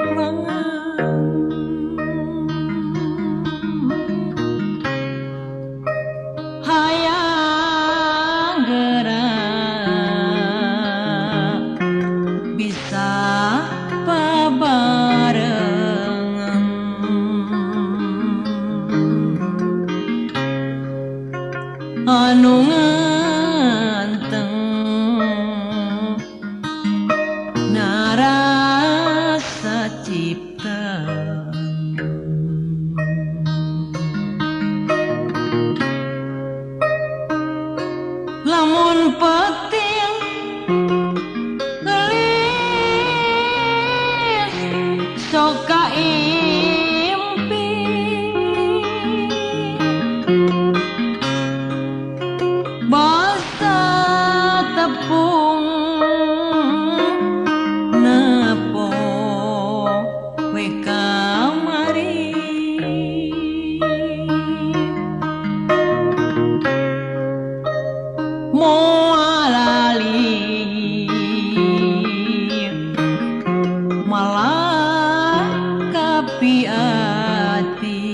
implangan hayang geura bisa babarengan anu nganteng narasa cipta lamun peting gelis sok kaimpi basa tepung nepo we kamari moal lali malah kapiati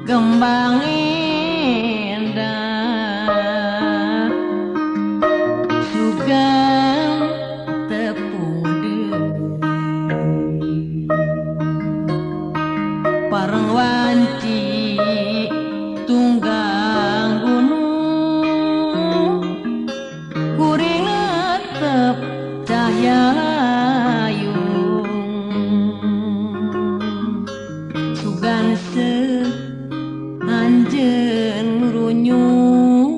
kembang indah sugan tepung deui pareng wanci tunggang gunung kuring netep cahya layung sugan anjeun runyung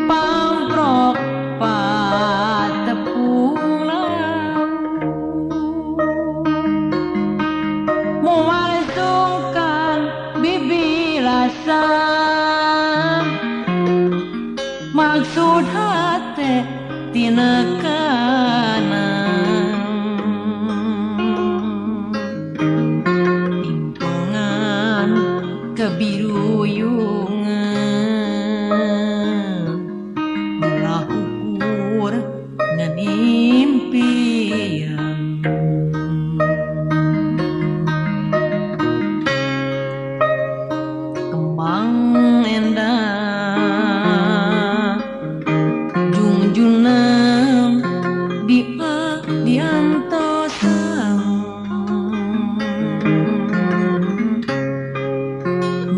pamprok patepung laut moal sungkan bibilasa maksud hate tina kanan kebiruyungan belah ukur ngan impian kembang endah jungjungan diantosan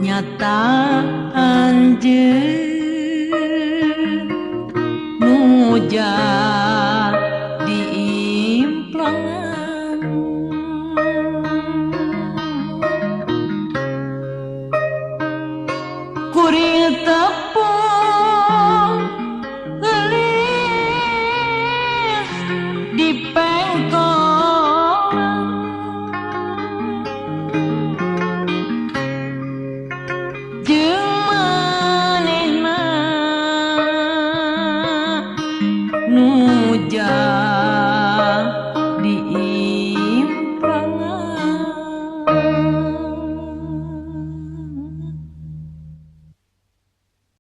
nyata anjeun nu jadi implangan kuring tepung geulis di pengkolan jeung manehna nu jadi